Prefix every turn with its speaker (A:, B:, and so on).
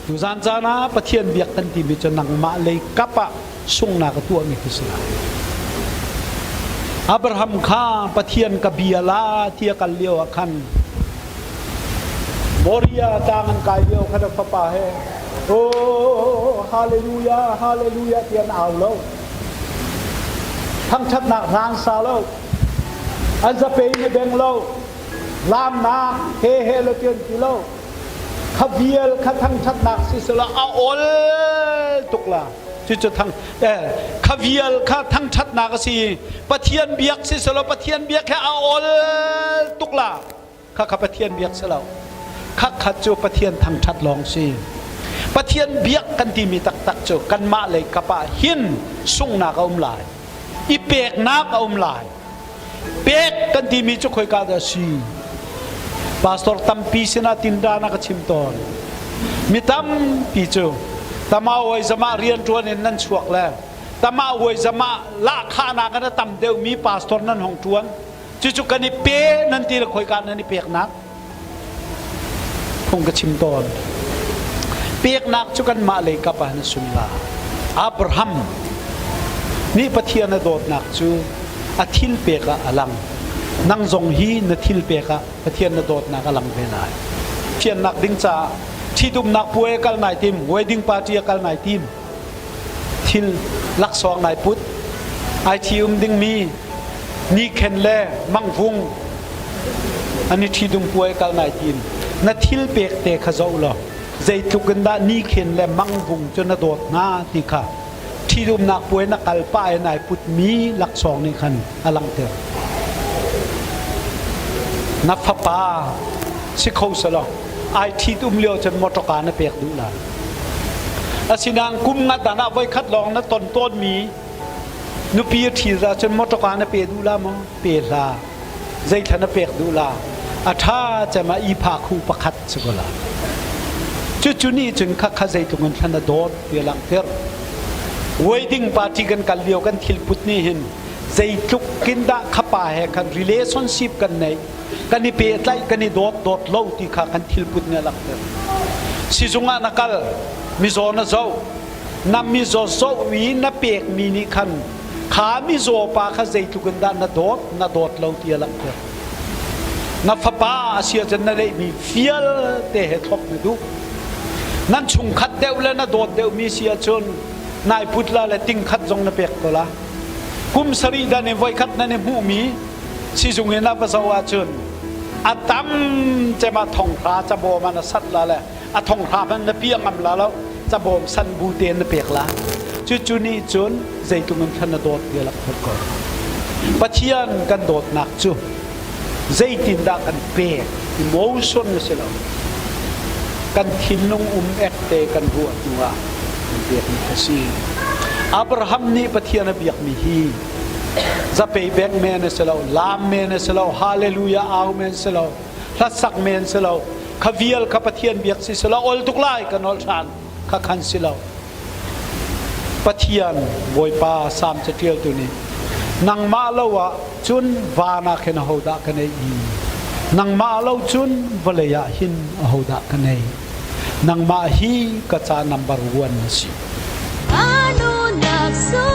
A: Tuzan caan ah Pathian biak kan timi cu nangmah lei kap ah sunghnak a tuahmi khi si lai. Abraham kha Pathian ka bia la ti a kal lio ah khan Moria tlang an kai lio khan a fapa he Oh hallelujah hallelujah ti an au lo. Thangṭhatnak hla an sa lo. An zapei in i beng lo. Laamnak he he lo ti an ti lo. Kha vial kha thangṭhatnak si selaw a ol tuk la. Cucu thang kha vial kha thangṭhatnak a si. Pathian biak si selaw Pathian biak he a ol tuk la. Kha kha Pathian biak si lo. Kha kha cu Pathian thangṭhat lawng si. Pathian biak kan timi taktak cu kanmah lei kap ah hin sunghnak a um lai. I peknak a um lai. Pek kan timi cu khoika dah a si? Pastor tampi sinah tindan a ka chim tawn. Mi tampi cu tama oi zama rianṭuan in nan chuak le tama oi zama lahkhahnak in a tam deuhmi pastor nan hong ṭuan. Cucu kan i pe nan ti le khoika nan i peknak? Phung ka chim tawn. Peknak cu kanmah lei kap ah na sung la. Abraham nih Pathian a dawtnak cu a thil pek ah a lang. Nang zong hi na thil pek ah Pathian na dawtnak a lang ve lai. Fiannak ding caah ṭhitumnak puai a kal nai tim, wedding party a kal nai tim. Thil laksawng nai put. Ai thi um dingmi ni khen le mangvung an i ṭhitum puai kal nai tim. Na thil pek te kha zoh law zeitluk in dah ni khen le mangvung cu na dawt hna ti kha ṭhitumnak puai na kal pah in ai putmi laksawng nih khan a langhter. Na fapa si kho selaw ai ṭhitum lio cun mawṭawka na pek duh lai. Asinain kum nga dan ah voikhat lawng na ton tawnmi nupi a ṭhi ahcun mawṭawka na pe duh la maw? Pe hlah. Zeithla na pek duh la? A ṭha cem ah i pha khu pakhat si ko la. Cucu nih cun khakha zeitluk in thlan a dawt ti a langhter. Wedding party kan kal lio kan thilput nih hin zeitluk kin dah khapa he khan relationship kan neih kan i pehtlaih kan i dawt dawt lo ti kha kan thilput nih a langhter. Sizung ah na kal mizaw na zoh na mizaw zoh i na pekmi nih khan kha mizaw pa kha zeitluk in dah na dawt na dawt lo ti a langhter. Na fapa a si ahcun na neihmi vialte he thlop na duh. Nan chungkhat deuh le na dawt deuhmi si ahcun nai put la le tingkhat zong na pek ko la. Kum sarih dan in voikhat nan i hmuhmi sizung in a va zoh ahcun a tam cem ah thonghra cabawm ah na sat la le a thonghra hmanh na piah ngam la lo cabawm san bu tein na pek la. Cucu nih cun zeitluk in thlan na dawt ti a langhter ko. Pathian kan dawtnak cu zeitindah kan pek emotion a si lo. Kan thinlung um ek te kan ruah hnu ah kan pekmi a si. Abraham nih Pathian a biakmi hi zapei bek men a si lo, laam men a si lo, hallelujah au men si lo, hlasak men si lo, kha vial kha Pathian biak si si lo, ol tuk lai ka nolh ṭhan kha khan si lo. Pathian Bawipa Salm caṭialtu nih nangmah lo ah cun van ah khin ahodah ka neih i nangmah lo cun vawlei ah hin ahodah ka neih nangmah hi ka ca number one na si.
B: Ano nakso?